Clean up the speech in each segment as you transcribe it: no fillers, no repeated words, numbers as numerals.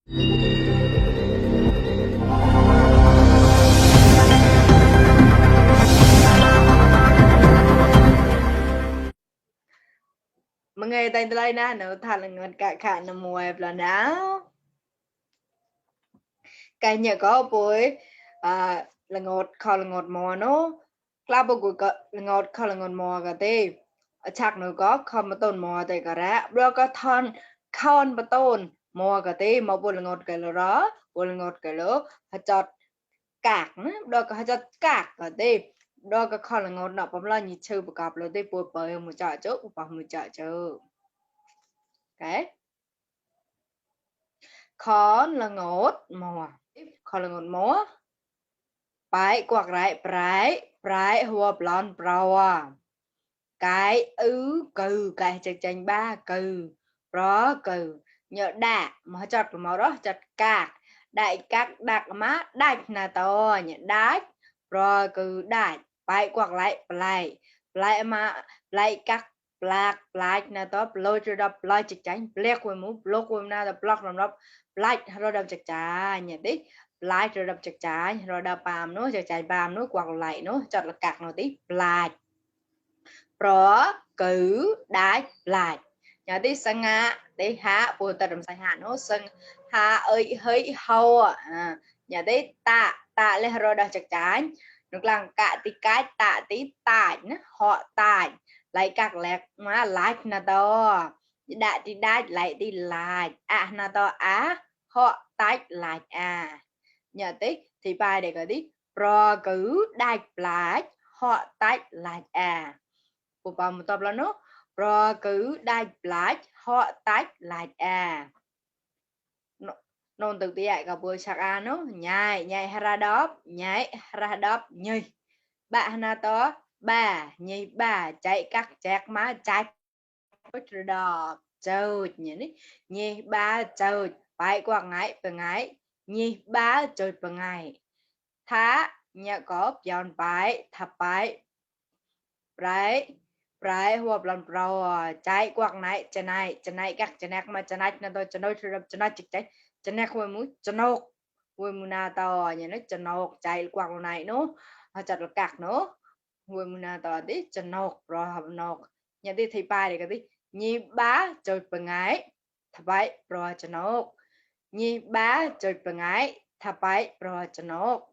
Mga tay talay na no thalang ka na muay bla now cái nhà có buổi là ngọt kho là ngọt mò nó club của cái là ngọt kho là ngọt mò cái tê chắc nó có không mà tôn mò tê cái ra rồi có thon khon mà tôn mò cái tê mà buổi là ngọt cái là đó buổi là ngọt cái lỡ hạt chọt cạc nữa rồi có hạt chọt cạc cái tê rồi có kho là ngọt nọ bấm lo nhị chư bạc cặp rồi tê buổi bơi một chợ trước một chợ chứ cái khó là ngọt mò khó là ngọt mò bài quạt rải hùa blon broa cái cừ cái chạch chanh ba cừ rõ cừ nhớ đạ mà chọt màu đó chọt cạc đại các đặc má đạch là to nhớ đách rồi cừ đạch bài quạt lại mà lại các black là to lôi cho đập lôi chạch chanh black với mũ block với na block làm đập black rồi đập chạch chà nhớ đi lại rồi đập chặt trái rồi đập bàm nó chặt trái bàm nó quạt lại nó chặt là cạc nó tí lại pro cử đái lại nhà tí sang ngã tí hạ bùa tật đầm sai hạ nó sang hạ ơi hơi hâu nhà tí tạ lên rồi đập chặt trái nước làng cả tí cái tạ tí tải họ tải lại cạc lẹt mà lại na to đã tí đái lại tí lại na to họ tải lại nhà tích thì bài để có tí pro cử đạch lại họ tách lại của bà một tập là nó pro cử đạch lại họ tách lại nôn từ tiại gặp bữa sạc nó nhảy ra đốp nhây bạn na to bà nhây bà chạy các chẹt má chạy bất đỏ chơi nhảy ba chơi bài qua ngái từ ngái nhi ba chơi bằng ngày thá nhà có giòn bài thập bài bài hộp lần rồi trái quạt này chân này các chân này mà chân này tôi chân này chích trái chân này không muốn chân nóc vui mùa nào to nhà nó chân nóc trái quạt này nó chặt là cạc nó vui mùa nào to tí chân nóc rồi học nóc nhà đi thì bài để cái đi nhi ba chơi bằng ngày thập bài rồi chân nóc nhi ba chơi bằng ngày thập bài rồi chân nóc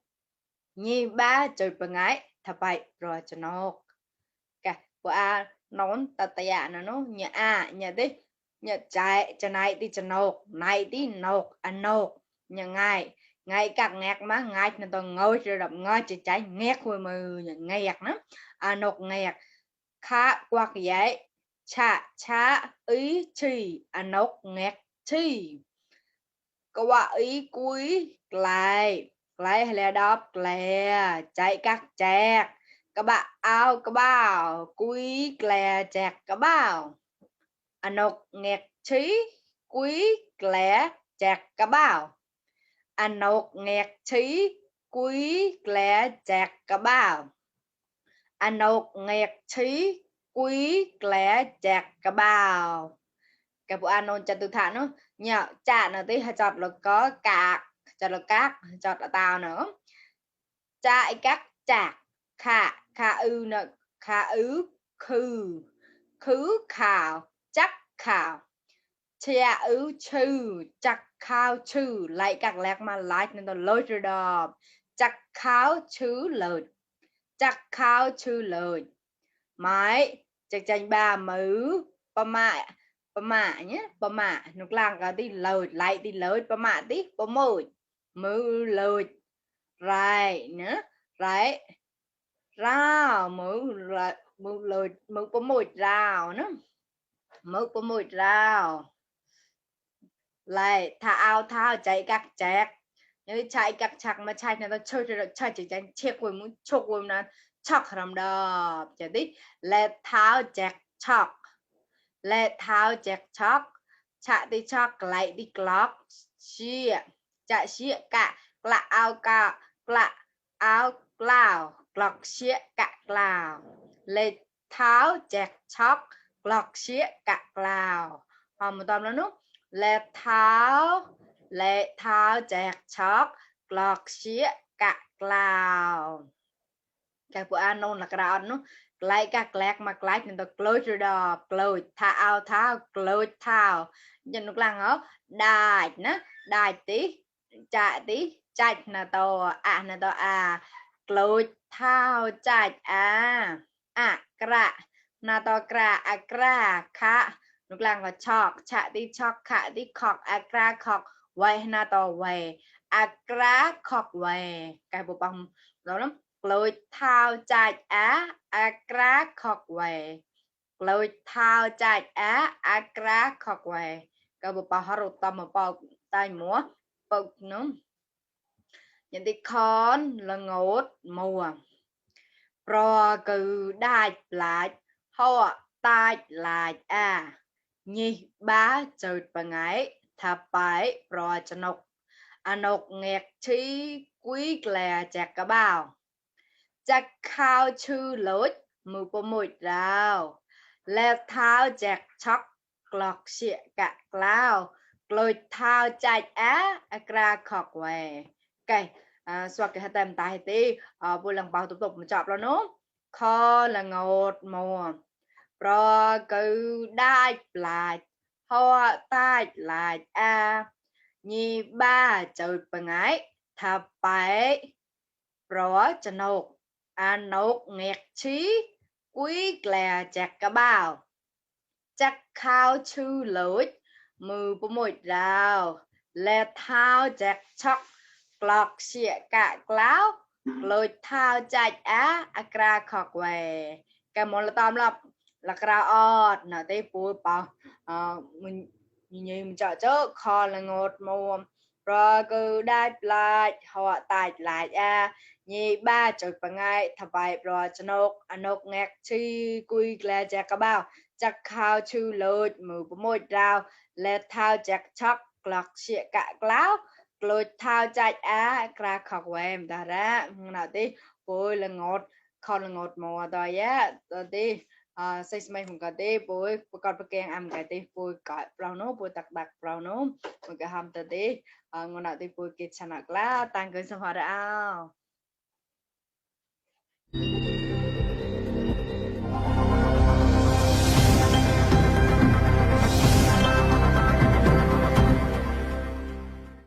nhi ba chơi bằng ngày thập bài rồi chân nóc cả của nón tà nó nhà đi nhà trái chân này đi chân nóc này đi nóc nóc nhà ngày các ngạc má ngày nó toàn ngồi rồi đập ngồi chỉ trái ngạc hồi mừ ngạc nó nóc ngạc khá quạt giấy cha ý chi nóc ngạc chi có ý cuối lại hay là đọc lè chạy các chẹt các bạn ao các bao quý lè chẹt các bao nọc nghẹt trí quý lè chẹt các bao nọc nghẹt trí quý lè chẹt các bao nọc nghẹt trí quý lè chẹt các bao cái bộ an nôn chặt từ thả nó nhờ chả nó tí chọt là có cả chọt là các chọt là tao nữa chạy các chạc khả ư nè khả ứ khứ khảo chắc khảo chia ứ chư chắc khao chư lại các lẹt mà lại nên tôi lôi rồi đó chắc khao chư lời máy chắc chanh ba mứ ba mạ nhé ba mạ nước làng cả đi lời lại đi lời ba mạ tí ba môi mứ lời rồi nữa rồi rào mứ lời mứ ba môi rào nữa mứ ba môi rào lại thao chạy các chẹt như chạy các chạc mà chạy này nó chơi rồi chạy chỉ chạy chết quên muốn chọc quên nó chọc làm đờ chỉ đi lệ thao chẹt chọc lệ thao chẹt chọc chạy đi chọc lại đi clock xia chạy xia cả là áo cloud clock xia cả cloud lệ thao chẹt chọc clock xia cả cloud một tầm nữa lệ tháo lệ thao chẹt chót lọt xía cạ cloud cái bữa ăn nôn là cái đó nó lại các lẹt mà lại nên tôi close door close thao close thao nhân lúc lăng ó đài nó đài tí chạy là to close thao chạyกระ lúc lăng là chọc chạy tí chọc khả tí khọc khọc vậy na to vậy khọc vậy cái bộ bằng đó lắm lôi thao chạy khọc vậy lôi thao chạy khọc vậy cái bộ bằng họ tâm mà bao tay múa bốc nó những cái con là ngốt mùa pro cừ đai lại họ tai lại nhi ba chợt bằng ấy thà phải pro cho nọc nghẹt chi quý lè chạc cả bao chạc khao chư lối mù bồ mùi rào lè thao chạc chóc lọc xịa cả cloud lôi thao chạy ra khọc về cái xoạc cái hạt tài tí vui lần bao tục tục một chọp đó nó kho là ngột mùa pro cư đai lại hoa tai lại nhi ba chợt bằng ấy thà phải pro cho nốt nghẹt trí quý lè chạc cả bao chắc khao chư lối mù bố mùi rào lè thao chạc chóc lọc xịa cả cloud lôi thao chạy ra khọc về cái món là tóm là cái ọt nè tê bùi bảo mình nhìn chợ chớ kho là ngột mùa rồi cứ đai lại họ tài lại nhị ba chục bằng ngày thập bài rồi cho nốt ngạc chi quy là chạc cả bao chắc khao chư lôi mù bố mùi rào lè thao chạc chóc lọc xịa cả cloud lôi thao chạy ra khóc em ta ra nào tí bôi là ngọt con là ngọt mùa rồi rồi tí xây mấy hùng cả tí bôi con bạc kèn âm cái tí bôi cõi brown nó bôi tạc brown nó một cái hầm tí ngon nào tí bôi kịch chả nạc lá tăng cơn xong hòa ra